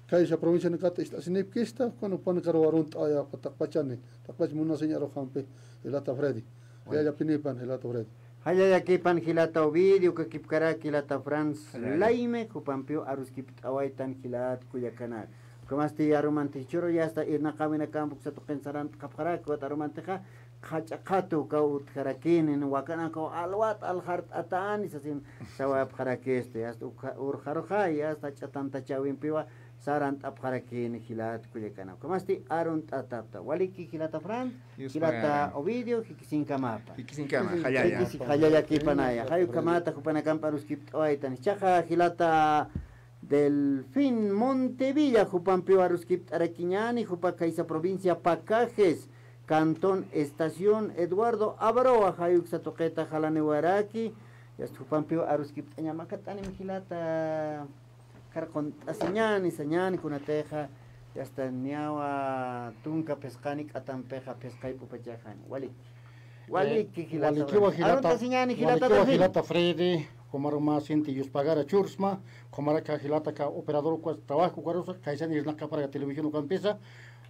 kaysa provincianakata ist'asinipkista, ukan jupanakaru arunt'awayapxta taqpachani, taqpach munasiñ arux jampi, jilata Freddy. Bueno. Jallallapinipan, jilata Freddy. Jallallakipan jilata Ovidio, ukakipkarak jilata Franz Laime, jupampiw aruskipt'awaytan jilat kullakanaka. Ukhamasti arumanti jichhüru yasta irnaqawinakampi uksa tuqin sarant'xapxarak, ukat arumantixa qhach'a qhatu ukaw utjarakini, wakanakaw alwat alxart'atani sasin sawayapxarakisti, yasta ukha-, urxaruxay, yasta jach'a tantachäwimpiwa, sarant'apxarakini jilat kullakanaka. Ukhamasti arunt'atapta. Waliki jilata Franz, jilata Ovidio, jikisinkamapa. Jikisinkamapa, jallalla. Jikisi-, jallallakipanaya. Jay ukhamata jupanakampi aruskipt'awaytan. Jichhaxa jilata Delfín Montevilla jupampiw aruskipt'arakiñani, jupa kaysa provincia Pacajes, cantón Estación Eduardo Avaroa, jay uksa tuqita jalaniwaraki, yasta jupampiw aruskipt'añama, kat'anim jilata Karqunt'asiñani, sañani, kunatixa, yasta niyawa tunka phisqani k'atampixa phisqayp'upachaxani. Walik. Eh, walikiwa jilata. Aruntasinani jilata Freddy. Walikiwa jilata Freddy, kumaru mä sinti yuspagara chursma, kumaraka jilata aka operador uka trabajo ukarusa, kaysan irnaqaparaka televisión ukampisa,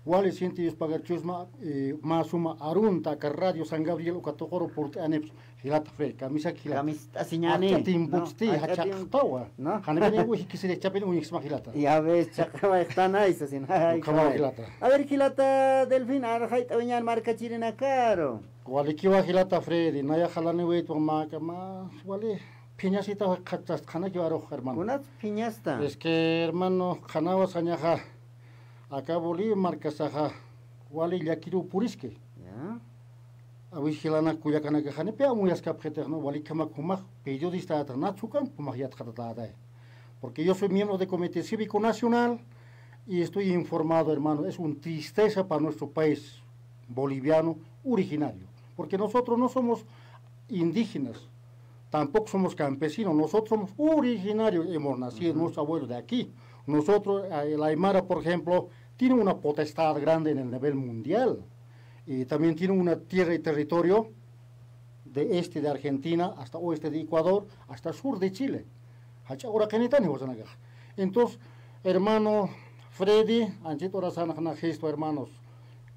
wali sinti yuspagara chursma, eh, mä suma arunta aka Radio San Gabriel uka tuquru purt'anipsa. Jilata Freddy, kamisaki jilata. Kamist'asiñani. Jach'a timputsti, jach'a tiempo. Jach'a tiempo. Janiw jikisiri jach'apin uñjsma jilata. Ya ves, chaqawayxtanaysa sin. Ay, ukhamaw jilata. A ver, jilata Delfín, arxayt'awiñan markachirinakaru. Walikiwa jilata Freddy, naya jalaniwaytwa mä, mä, wali phiñasita qhachastxanakiw arux, hermano. Kunats phiñasta. Es que, hermano, qhanawa sañaxa, aka Bolivia markasaxa, wali llakiruw puriski. Ya. Awis jilanak kullakanakaxa, janipi amuyaskapxitix, ¿no? Walikhamak jumax periodistata, nachu ukampi jumax yatxatatätay. Porque yo soy miembro de Comité Cívico Nacional y estoy informado, hermano. Es un tristeza para nuestro país boliviano originario. Porque nosotros no somos indígenas, tampoco somos campesinos. Nosotros somos originarios, hemos nacido, nuestros abuelos de aquí. Nosotros, eh, el aymara, por ejemplo, tiene una potestad grande en el nivel mundial. Y también tiene una tierra y territorio de este de Argentina hasta oeste de Ecuador, hasta sur de Chile. Jach'a uraqinitani wasanakax. Entonces, hermano Freddy, anchit urasanax najistu, hermanos,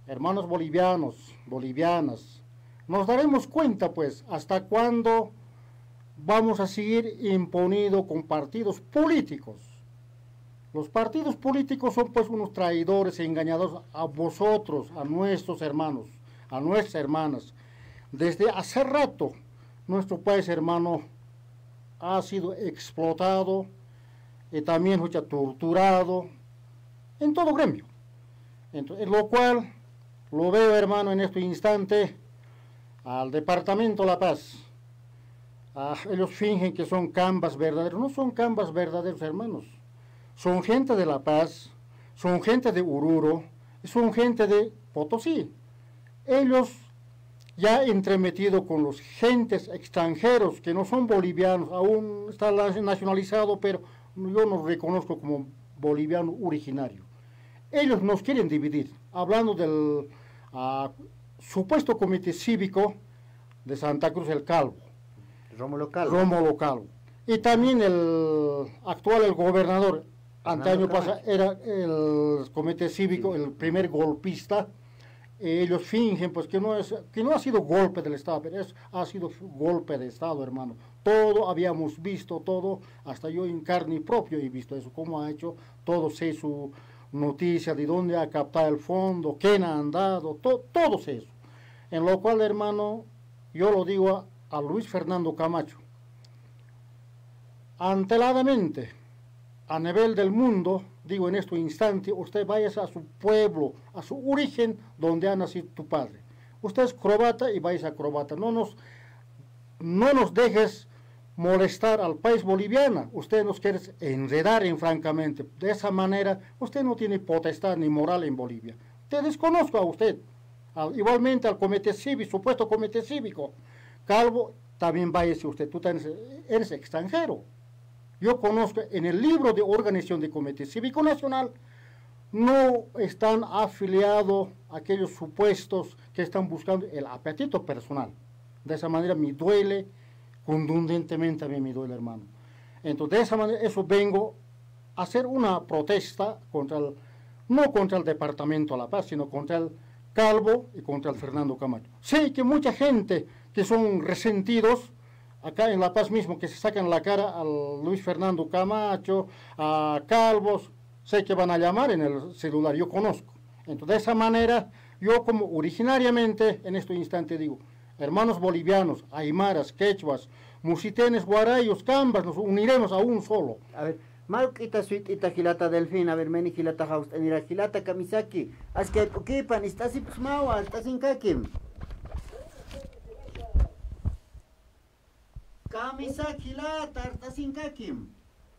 hermanos bolivianos, bolivianas, nos daremos cuenta, pues, hasta cuándo vamos a seguir imponido con partidos políticos. Los partidos políticos son, pues, unos traidores, engañadores a vosotros, a nuestros hermanos, a nuestras hermanas. Desde hace rato, nuestro país, hermano, ha sido explotado y también, jucha, torturado en todo gremio. Entonces, lo cual lo veo, hermano, en este instante al departamento La Paz. Ah, ellos fingen que son cambas verdaderos. No son cambas verdaderos, hermanos. Son gente de La Paz, son gente de Oruro, son gente de Potosí. Ellos ya entremetido con los gentes extranjeros que no son bolivianos, aún está la- nacionalizado, pero yo no reconozco como boliviano originario. Ellos nos quieren dividir, hablando del, ah, supuesto comité cívico de Santa Cruz el Calvo. Rómulo Calvo. Rómulo Calvo. Y también el actual, el gobernador, antaño pasa, era el comité cívico, el primer golpista. Eh, ellos fingen, pues, que no es, que no ha sido golpe del Estado, pero es, ha sido golpe de Estado, hermano. Todo habíamos visto, todo, hasta yo en carne propia he visto eso, cómo ha hecho todo eso, noticia, de dónde ha captado el fondo, quién ha andado, to- todo eso. En lo cual, hermano, yo lo digo a, a Luis Fernando Camacho, anteladamente, a nivel del mundo, digo en este instante, usted váyase a su pueblo, a su origen, donde ha nacido tu padre. Usted es croata y váyase a croata. No nos, no nos dejes molestar al país boliviano. Usted nos quiere enredar en francamente. De esa manera, usted no tiene potestad ni moral en Bolivia. Te desconozco a usted. Al- igualmente al comité cívico, supuesto comité cívico. Calvo, también váyase usted. Tú también eres extranjero. Yo conozco en el libro de organización de Comité Cívico Nacional, no están afiliados aquellos supuestos que están buscando el apetito personal. De esa manera me duele, contundentemente a mí me duele, hermano. Entonces, de esa manera, eso vengo a hacer una protesta contra el, no contra el departamento La Paz, sino contra el Calvo y contra el Fernando Camacho. Sé que mucha gente que son resentidos acá en La Paz mismo, que se sacan la cara al Luis Fernando Camacho, a Calvos, sé que van a llamar en el celular, yo conozco. Entonces, de esa manera, yo como originariamente en este instante digo, hermanos bolivianos, aymaras, quechuas, musitenes, guarayos, cambas, nos uniremos a un solo. A ver, mä juk'ita suyt'ita jilata Delfín, a ver, mayni jilata jawst'anira, jilata kamisaki, askay p'ukipan, ist'asipxsmawa, ist'asinkakim. Kamisaki jilata, arst'asinkakim.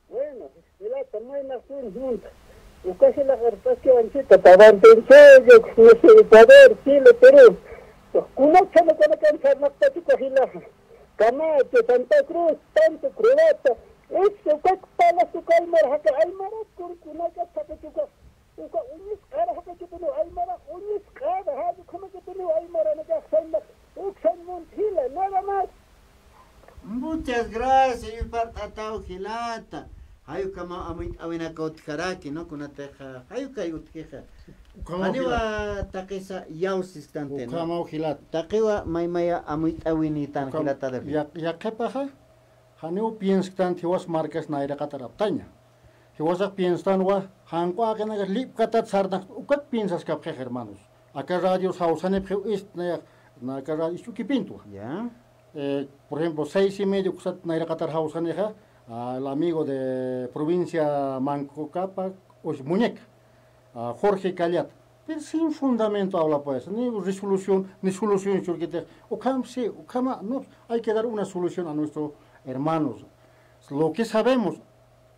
Bueno, jilata, mayna sun junta. Uka jilax arst'aski anchita, Tabantenseyo, Ecuador, Chile, Perú. Kuna chana kana kan sarnaqtaki uka jilaxa. Camacho, Santa Cruz, tanto croata. Eso, uka palas uka aymara, jaka aymara, kun kunaka, jaka chuka. Uka uñisq'ara jaqikituniw aymara, uñisq'ara, jall ukhamakituniw aymara, nakax sayma, uksan muntila, nada más. Muchas gracias, yuypart'ataw jilata. Jay ukhamaw amuyt'äwinaka utjaraki, ¿no? Kunatixa, jay ukay utjixa. Ukhamaw janiwa jilata. Taqisa iyawsisktante, ¿no? Ukhamaw jilata. Taqiwa maymaya amuyt'äwinitan. Ukham-, jilata David. Ya-, yaqhipaxa, janiw piensktante jiwas markas nayraqatar aptaña. Jiwasax pienstanwa, janq'u aqinakas lipkatat sarnaq, ukat piensaskapxix, hermanos. Aka radios jawsanipxiw ist nayax, na aka radio isch'ukipintwa. Ya. Eh, por ejemplo, seis y medio kusat nayraqatar jawsanixa, ah, el amigo de provincia Manco Cápac, o es Muñeca, ah, Jorge Callat. Pero sin fundamento habla, pues, ni resolución, ni solución, churquitix. Ukham sí, ukhama, no, hay que dar una solución a nuestros hermanos. Lo que sabemos,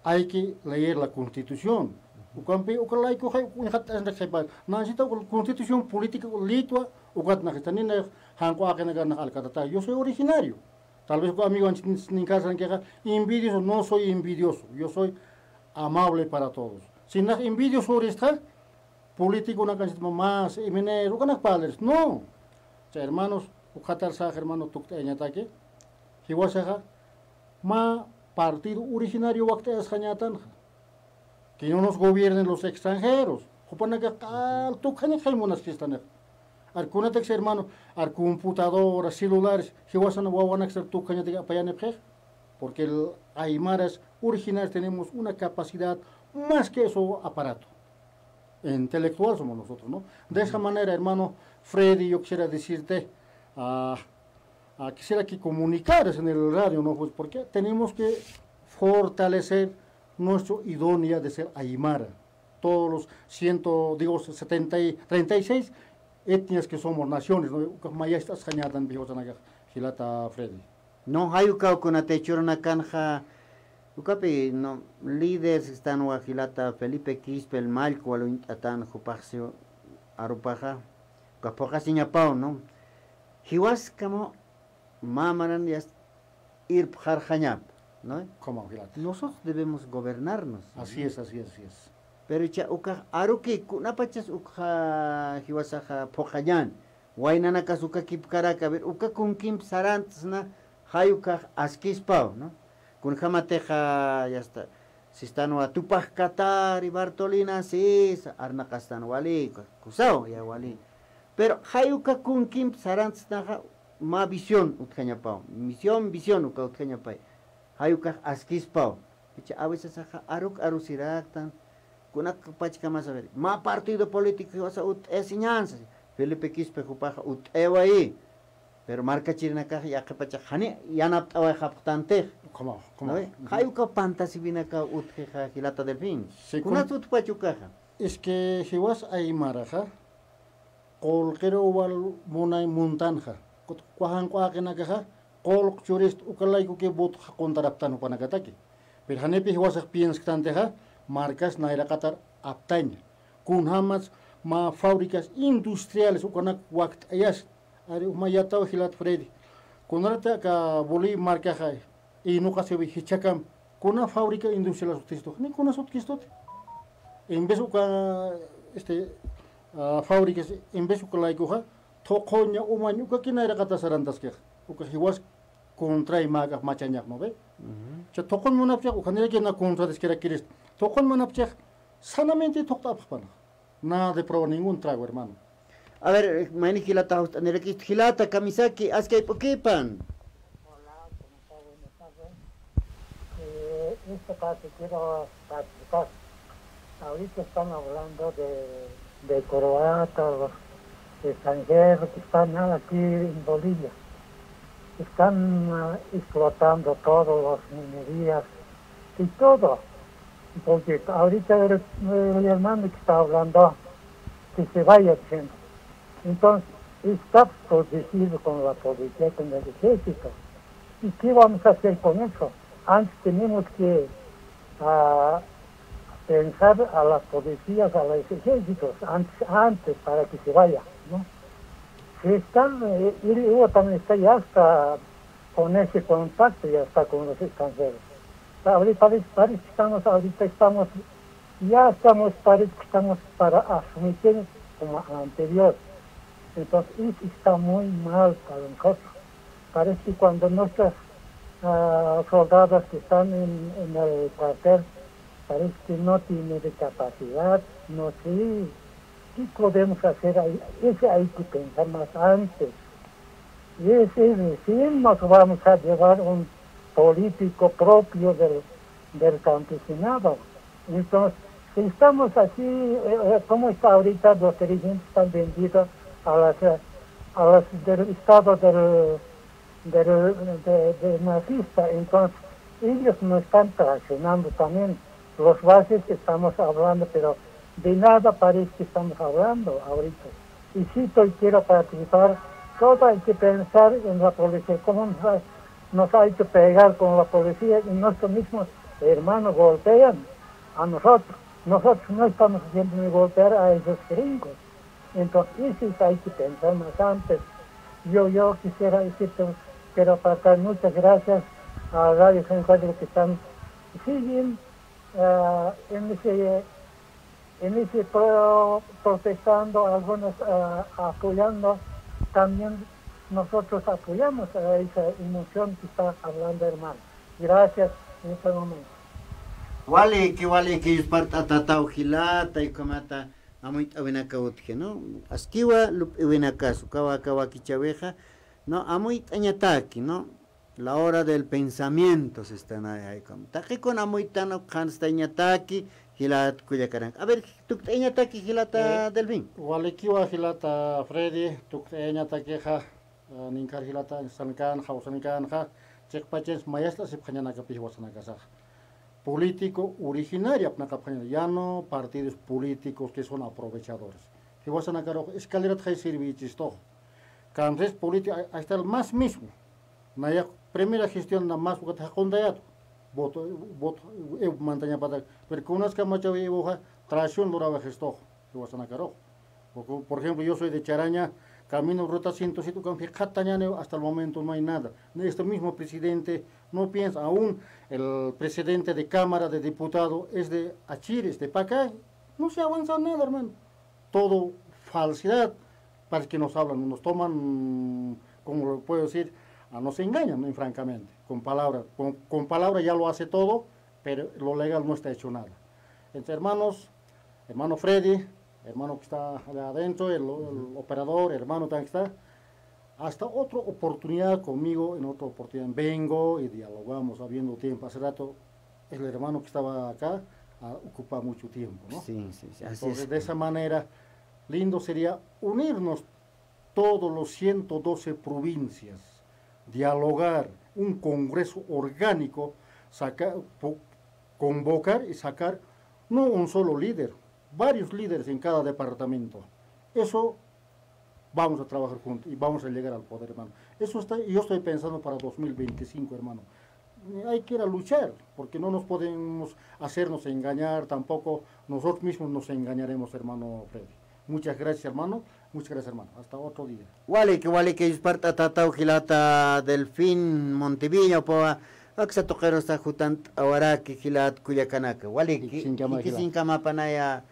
hay que leer la Constitución. Ukampi, uka layku jay, uñjat asnak jaypa. Nansita uka Constitución política litwa, ukat najistanina, janq'u aqinakar nax alkatata. Yo soy originario. Tal vez uka amigo anchit ninkarsankixa, envidioso, no soy envidioso. Yo soy amable para todos. Si nax envidioso urista, político unakanchit más, M N R, ukanak parlirist, no. Chay hermanos, ukhatar sax hermano tukt'ayañataki, jiwasaxa, mä partido originario wakt'ayasxañatanxa. Que no nos gobiernen los extranjeros. Jupanakax q'al tukjañak jay munaskistanix. Ar kunatix hermano, ar computadora, celulares, jiwasan wawanak ser tukjañatak apayanipxix. Porque el aymaras originarios tenemos una capacidad más que eso aparato. Intelectual somos nosotros, ¿no? De esa manera, hermano Freddy, yo quisiera decirte, ah, ah, quisiera que comunicaras en el radio, ¿no? Pues, porque tenemos que fortalecer nuestro idioma de ser aymara. Todos los ciento, digo, setenta y, treinta y seis etnias que somos naciones, ¿no? Ukax mayastasxañatan, jiwasanakax, jilata Freddy. No, jay ukaw kunatï jichhürunakanxa, ukapi, no, líder sistanwa jilata Felipe Quispe, el mallku wal uñt'atan, jupax siw arupaxa, uka phuqasiñapaw, ¿no? Jiwaskamaw mä maran yast irpxarxañap, ¿no? ¿Cómo, jilata? Nosotros debemos gobernarnos, ¿no? Así es, así es, así es. Pero jichha ukax aruki, kunapachas ukxa jiwasaxa phuqañän. Waynanakas uka kipkarak, a ver, uka kunkimp sarantsna, jay ukax askispaw, ¿no? Kunjamatixa, ya está, sistanwa Tupac Katari, Bartolina Sisa, arnaqastan wali, kusaw, ya wali. Pero jay uka kunkimp sarantsnaxa, mä visión utjañapaw, misión, visión uka utjañapay. Jay ukax askispaw. Jichha a veces axa aruk arusiraktan, kunak pachkamas a ver, mä partido político jiwasa utt'ayasiñän, sasa. Felipe Quispe jupaxa utt'ayawayi. Pero markachirinakax yaqhipachax jani yanapt'awayxapxtantix. ¿Cómo? ¿Cómo? ¿No ve? Ujú. Jay uka pantasiwinakaw utjixa jilata Delfín. Sí, kunats utjpach ukaxa. Es que jiwas aymaraxa, qullqir uwal munay muntanxa, kut-, kujan q'aqinakaxa, qullq churist uka laykuki votoxa contraptan jupanakataki. Pero janipi jiwasax piensktantixa, markas nayraqatar aptaña. Kunjamats mä fábricas industriales ukanak wakt'ayas. Ari, uma yataw jilat Freddy. Kunarati aka Bolivia markaxa, inuqasiwi jichhakam, kuna fábrica industrial utjistu, ni kunas utjistuti. En vez uka, este, ah, fábricas, en vez uka laykuxa, thuqhuña, umañ, uka nayraqata sarantaskix. Uka jiwas contray mä k'ax machañax, ¿no ve? Ujú. Cha thuqhuñ munapchax, uka niraki na contrataskirakirist. Thuqhuñ munapchax, sanamente thuqt'apxpan. Nada de probar ningún trago, hermano. A ver, mayni jilata, jawst'anirakist jilata, kamisaki, askay p'ukipan. Hola, ¿cómo está? Buenas tardes. Eh, esta parte quiero participar. Ahorita están hablando de, de croatas, los extranjeros que están aquí en Bolivia. Están, ah, explotando todos los minerías y todo. Porque ahorita el, el hermano que está hablando, que se vaya diciendo. Entonces, está protegido con la policía, con el ejército. ¿Y qué vamos a hacer con eso? Antes tenemos que, ah, pensar a las policías, a los ejércitos, antes, antes para que se vaya, ¿no? Se están, eh, él, él también está, ya está con ese contacto, ya está con los extranjeros. Ahorita parece, parece que estamos, ahorita estamos, ya estamos, parece que estamos para asumir como anterior. Entonces, eso está muy mal para nosotros. Parece que cuando nuestros, ah, soldados que están en, en el cuartel, parece que no tienen de capacidad, no sé. ¿Qué podemos hacer ahí? Ese hay que pensar más antes. Y ese recién nos vamos a llevar un político propio del, del campesinado. Entonces, si estamos así, eh, eh, ¿cómo está ahorita los dirigentes están vendidos a las, eh, a las del Estado del, del, de, de nazista? Entonces, ellos no están traicionando también. Los bases estamos hablando, pero de nada parece que estamos hablando ahorita. Y si yo quiero participar, todo hay que pensar en la policía, cómo nos ha, nos ha hecho pegar con la policía y nuestros mismos hermanos golpean a nosotros. Nosotros no estamos haciendo ni golpear a esos gringos. Entonces, eso sí hay que pensar más antes. Yo, yo quisiera decirte, quiero apartar muchas gracias a Radio San Pedro que están, siguen, ah, en ese Inicie pro-, protestando, algunos, eh, apoyando, también nosotros apoyamos a esa emoción que está hablando, hermano. Gracias en este momento. Waliki, waliki, yuspart'atataw jilata, ukhamata amuyt'awinaka utji, ¿no? Askiwa lup'iwinakas, ukawa, ukawa kichawixa, ¿no? Amuyt'añataki, ¿no? La hora del pensamiento, sistan, ay, ay, como. Taqikun amuytan qhanstañataki, jilat kullakanak. A ver, tukt'añataki, jilata Delfín. Walikiwa, jilata Freddy, tukt'añatakixa, eh, ninkar jilata, sankan, jawsankanxa, chiqpachans mayast'asipxañanakapi jiwasanakasax. Político originario apnaqapxaña, ya no partidos políticos que son aprovechadores. Jiwasanakarux escalerat jay sirvichistux. Kamsis político, ahí está el más mismo. Nayax primera gestión na más ukat jaqundayat. Voto, voto, ew mantañapatak. Pero kunas kamachaw ewxa traición lurawaxistux, jiwasanakarux. Por, por ejemplo, yo soy de Charaña, camino ruta ciento siete, ukan jikxatañaniw, hasta el momento no hay nada. Este mismo presidente no piensa aún, el presidente de Cámara de Diputados es de Achires, de Pacay. No se avanza nada, hermano. Todo falsedad, parece que nos hablan, nos toman, como lo puedo decir, ah, nos engañan, ¿no? Francamente, con palabras. Con, con palabras ya lo hace todo, pero lo legal no está hecho nada. Entonces, hermanos, hermano Freddy, hermano que está allá adentro, el, el operador, hermano también que está, hasta otra oportunidad conmigo, en otra oportunidad vengo y dialogamos, habiendo tiempo. Hace rato el hermano que estaba acá, ah, ocupa mucho tiempo, ¿no? Sí, sí, sí, así es. Entonces, de esa manera, lindo sería unirnos todos los ciento doce provincias, dialogar, un congreso orgánico, saca-, po-, convocar y sacar no un solo líder, varios líderes en cada departamento. Eso vamos a trabajar juntos y vamos a llegar al poder, hermano. Eso está, yo estoy pensando para dos mil veinticinco, hermano. Eh, hay que ir a luchar, porque no nos podemos hacernos engañar, tampoco nosotros mismos nos engañaremos, hermano Freddy. Muchas gracias, hermano. Muchas gracias, hermano. Hasta otro día. Waliki, waliki, yuspart'atataw jilata Delfín Monteviña, upawa, aksa tuqirusa jutant'awaraki jilat kullakanaka. Waliki, jikisinkama, jikisinkama jilata. Panaya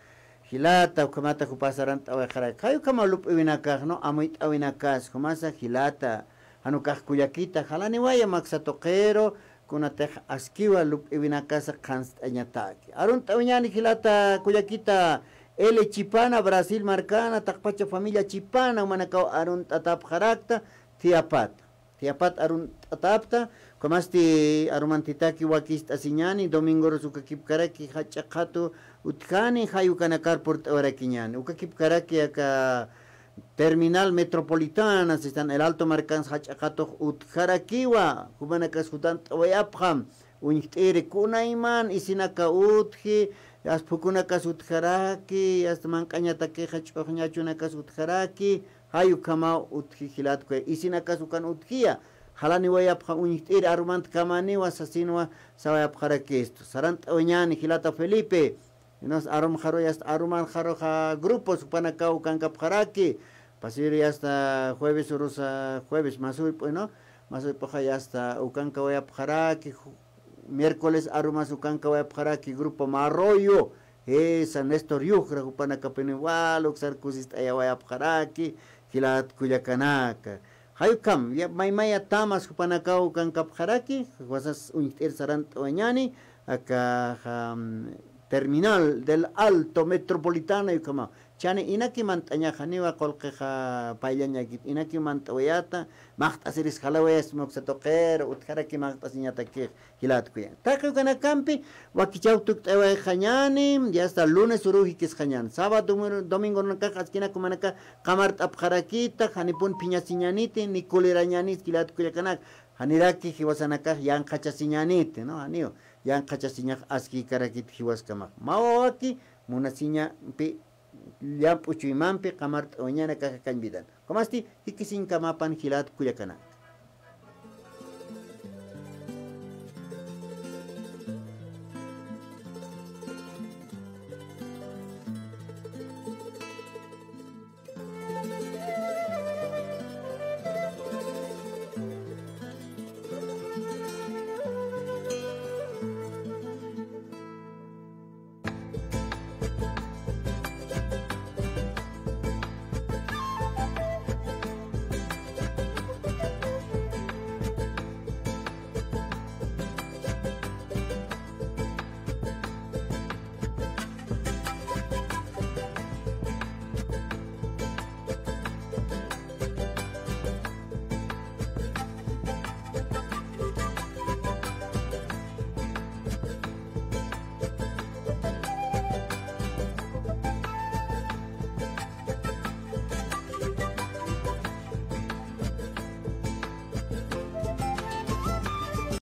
jilata, ukhamata jupa sarant'awayxaraki. Jay ukhama lup'iwinakax, ¿no? Amuyt'awinakas, jumasa jilata, jan ukax kullakita, jalaniwaya maksa tuqiru, kunatix askiwa lup'iwinakasa qhanst'añataki. Arunt'awiñani jilata kullakita, L Chipana, Brasil markana, taqpacha familia Chipana, umanakaw arunt'atapxarakta, thiyapata. Thiyapata arunt'atapta, ukhamasti arumantitaki wakist'asiñani, domingorus ukakipkaraki, jach'a qhatu utjani, jay ukanakar purt'awarakiñani. Ukakipkaraki aka Terminal Metropolitana, sistan El Alto markans jach'a qhatux utjarakiwa, jumanakas jutant'awayapxam, uñjt'iri kunayman isinaka utji, yasta phukunakas utjaraki, yasta manq'añatakixa ch'uxñachunakas utjaraki, jay ukhamaw utji jilat kullaka, isinakas ukan utjiya, jalaniwayapxam uñjt'iri arumantkamaniwa sasinwa sawayapxarakistu. Sarant'awiñani jilata Felipe, unas arumxaru, yasta arumanxaruxa grupos jupanakaw ukankapxaraki. Pasiri yasta jueves urusa, jueves masuyp'u, ¿no? Masuyp'uxa yasta ukankawayapxaraki, ju-, miércoles arumas ukankawayapxaraki grupo Marroyo, esa Néstor Yujra, jupanakapini wal uksar kusist'ayawayapxaraki, jilat kullakanaka. Jay ukham, ya, maymaya tamas jupanakaw ukankapxaraki, wasas uñjt'ir sarant'awañani, aka, jam, Terminal del Alto Metropolitana, ukhama. Chani inaki mant'añaxa, janiwa qullqixa payllañakit, inaki mant'awayata, maqt'asiris jalawayasma uksa tuqiru, utjaraki maqt'asiñatakix, jilat kullaka. Taqi ukanakampi, wakichaw tukt'awayxañani, yasta lunes uruw jikisxañani. Sábado, domingo, domingonakax askinak jumanakax qamart'apxarakita, janipun phiñasiñaniti, ni kulirañanis jilat kullakanak, janiraki jiwasanakax yanqhachasiñaniti, ¿no? Janiw, yanqhachasiñax askikarakit jiwaskamax. Mä wawaki, munasiñampi, llamp'u chuymampi, qamart'awañanakax akañ vidan. Ukhamasti, jikisinkamapan jilat kullakanak.